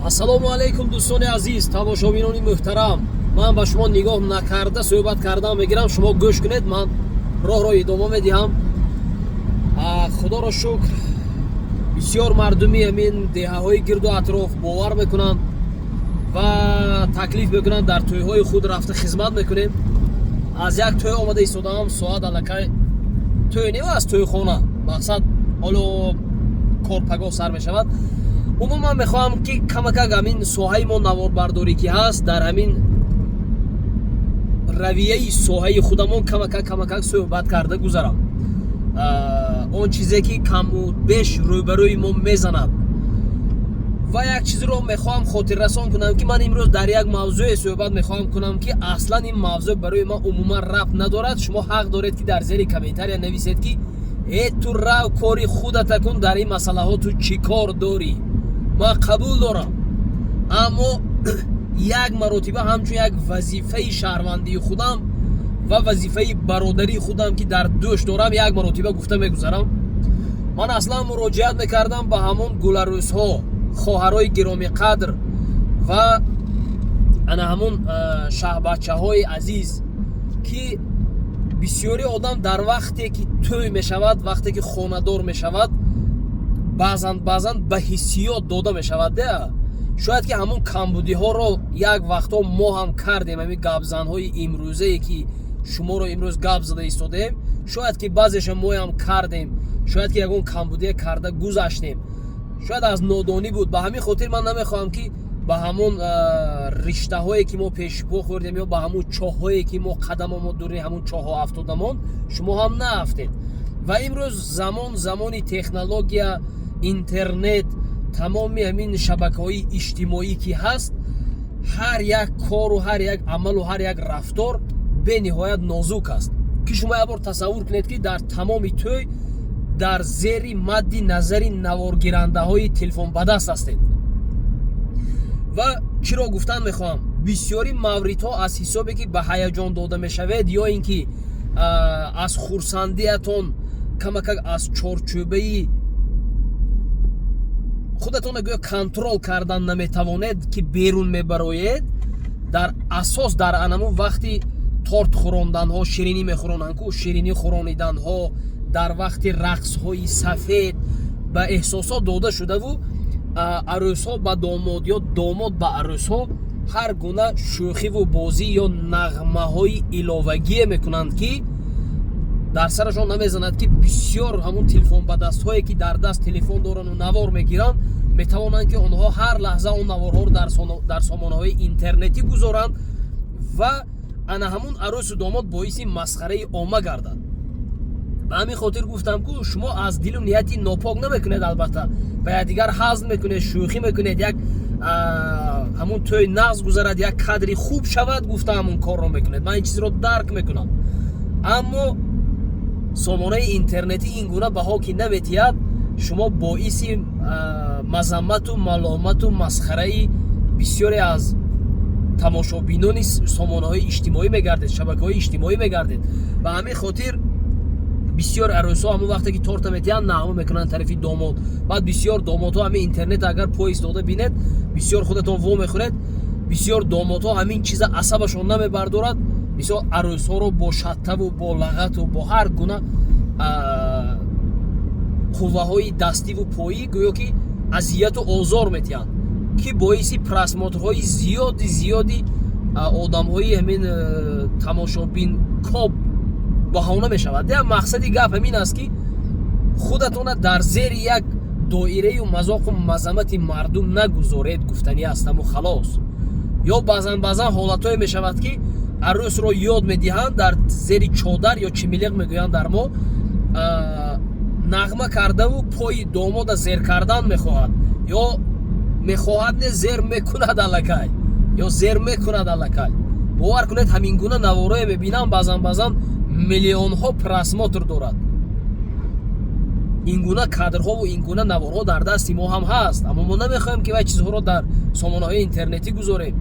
Ассалому алайкум, дӯстони азиз, тамошобинони муҳтарам. Ман ба шумо нигоҳ накарда суҳбат кардан мегирам, шумо гӯш кунед, ман роҳро идома медиҳам. Худоро шукр, бисёр мардуми ҳамин деҳаҳои гирду атроф бовар мекунанд ва таклиф мекунанд, дар тӯйҳои худ рафта хизмат мекунем. Аз як тӯй омада истодаам, соат аллакай тӯй не, аз тӯйхона, мақсад, ҳоло кор пагоҳ сар мешавад. Умуман мехоҳам, ки камакак ҳамин соҳаи мо, наворбардорӣ ки ҳаст, дар ҳамин равияи соҳаи худамон камакак камакак суҳбат карда гузарам, он чизе ки каму беш рӯбарӯи мо мезанад. Ва як чизро мехоҳам хотиррасон кунам, ки ман имрӯз дар як мавзӯе суҳбат мехоҳам кунам, ки аслан ин мавзӯъ барои ман умуман рабт надорад. Шумо ҳақ доред, ки дар зери комментария нависед, ки э, ту рав, кори худата кун, дар ин масъалаҳо ту чӣ кор дорӣ? Ман қабул дорам, аммо як маротиба ҳамчун як вазифаи шаҳрвандии худам ва вазифаи бародарии худам, ки дар дӯш дорам, як маротиба гуфта мегузарам. Ман аслан муроҷиат мекардам ба ҳамон гуларӯзҳо, хоҳарои гиромиқадр ва ана ҳамон шаҳбачаҳои азиз, ки бисёри одам дар вақте ки тӯй мешавад, вақте ки хонадор мешавад, баъзан баъзан ба ҳиссиёт дода мешавад. Де, шояд ки ҳамон камбудиҳоро як вақтҳо мо ҳам кардем. Ҳамин гапзанҳои имрӯзае, ки шуморо имрӯз гап зада истодаем, шояд ки баъзеша моям кардем, шояд ки ягон камбудие карда гузаштем, шояд аз нодонӣ буд. Ба ҳамин хотир ман намехоҳам, ки ба ҳамон риштаҳое, ки мо пешпо хӯрдем, ё ба ҳамон чоҳҳое, ки мо қадамомо дури ҳамон чоҳҳо афтодамон, шумо ҳам наафтед. Ва имрӯз замон замони технология, интернет, тамоми ҳамин шабакаҳои иҷтимоӣ ки ҳаст, ҳар як кору ҳар як амалу ҳар як рафтор бениҳоят нозук аст, ки шумо як бор тасаввур кунед, ки дар тамоми тӯй дар зери мадди назари наворгирандаҳои телефонбадаст ҳастед. Ва чиро гуфтан мехоҳам? Бисёри мавридҳо аз ҳисобе, ки ба ҳаяҷон дода мешавед, ё ин ки аз хурсандиятон камакак аз чорчӯбаи худатонро гӯё контрол кардан наметавонед, ки берун мебароед. Дар асос дар анамун вақти торт хӯронданҳо, ширинӣ мехӯронанд ку, ширинӣ хӯрониданҳо, дар вақти рақсҳои сафед ба эҳсосот дода шудаву арӯсҳо ба домод ё домод ба арӯсҳо ҳар гуна шӯхиву бозӣ ё нағмаҳои иловагие мекунанд, ки дар сарашон намезанад, ки бисёр ҳамун телефонбадастҳое, ки дар даст телефон дорану навор мегиранд, метавонанд, ки онҳо ҳар лаҳза он наворҳоро дар сомонаҳои интернетӣ гузоранд ва ана ҳамун арӯсу домод боиси масхараи омма гардад. Ба ҳамин хотир гуфтам, ку шумо аз дилу нияти нопок намекунед, албатта, ба якдигар ҳазл мекунед, шӯхӣ мекунед, як ҳамун тӯй нағз гузарад, як кадри хуб шавад гуфта ҳамун корро мекунед. Ман ин чизро дарк мекунам, аммо сомонаи интернетӣ ин гуна баҳо ки наметиҳад, шумо боиси мазаммату маломату масхараи бисёре аз тамошобинони сомонаҳои иҷтимоӣ мегардед, шабакаҳои иҷтимоӣ мегардед. Ба ҳамин хотир бисёр арӯсҳо ҳамон вақте ки торта метиҳанд, нағма мекунанд тарафи домод. Баъд бисёр домодҳо, ҳамин интернет агар поист дода бинед, бисёр худатон во мехӯред, бисёр домодҳо ҳамин чиза асабашон намебардорад, мисол, арӯсҳоро бо шаттаву бо лағату бо ҳар гуна қувваҳои дастиву поӣ гӯё ки азияту озор метиҳанд, ки боиси просмотрҳои зиёди зиёди одамҳои ҳамин тамошобин коб баҳона мешавад. Я мақсади гап ҳамин аст, ки худатона дар зери як доираю мазоқу мазамати мардум нагузоред, гуфтанӣ ҳастаму халос. Ё баъзан баъзан ҳолатҳое мешавад, ки арӯсро ёд медиҳанд, дар зери чодар ё чимилиқ мегӯянд дар мо, нағма кардаву пои домода зер кардан мехоҳад, ё мехоҳад не, зер мекунад аллакай, ё зер мекунад аллакай. Бовар кунед, ҳамин гуна наворое мебинам, баъзан баъзан миллионҳо просмотр дорад. Ин гуна кадрҳову ин гуна наворҳо дар дасти мо ҳам ҳаст, аммо мо намехоҳем, ки вай чизҳоро дар сомонаҳои интернетӣ гузорем.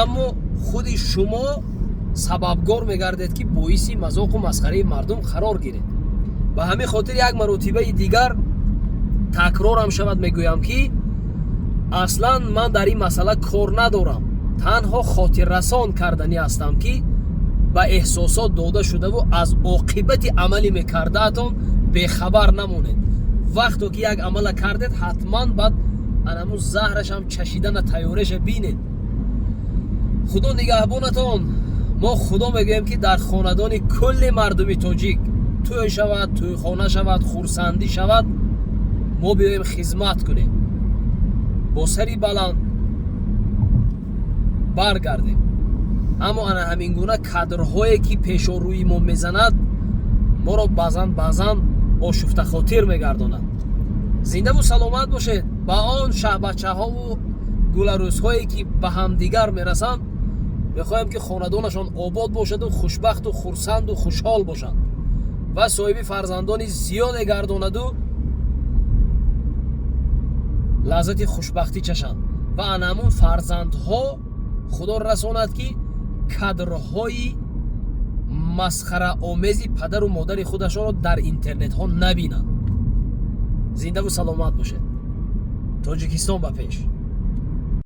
Аммо худи шумо сабабгор мегардед, ки боиси мазоқу масхараи мардум қарор гиред. Ба ҳамин хотир як маротибаи дигар, такрорам шавад, мегӯям, ки Аслан ман дар ин масъала кор надорам, танҳо хотиррасон карданӣ ҳастам, ки ба эҳсосот дода шудаву аз оқибати амале мекардаатон бехабар намонед. Вақто ки як амала кардед, ҳатман баъд анаму заҳрашам чашидана тайёреша бинед. Худо нигаҳбонатон. Мо Худо мегӯем, ки дар хонадони кулли мардуми тоҷик тӯй шавад, тӯйхона шавад, хурсандӣ шавад, мо биёем, хизмат кунем, бо сари баланд баргардем. Аммо ана ҳамин гуна кадрҳое, ки пешорӯи мо мезанад, моро баъзан баъзан ошуфтахотир мегардонад. Зиндаву саломат бошед. Ба он шаҳбачаҳову гуларӯзҳое, ки ба ҳамдигар мерасанд, мехоҳем, ки хонадонашон обод бошаду хушбахту хурсанду хушҳол бошанд ва соҳиби фарзандони зиёде гардонаду лаззати хушбахтӣ чашанд ва ана ҳамун фарзандҳо, Худо расонад, ки кадрҳои масхараомези падару модари худашонро дар интернетҳо набинанд. Зиндаву саломат бошед. Тоҷикистон ба пеш!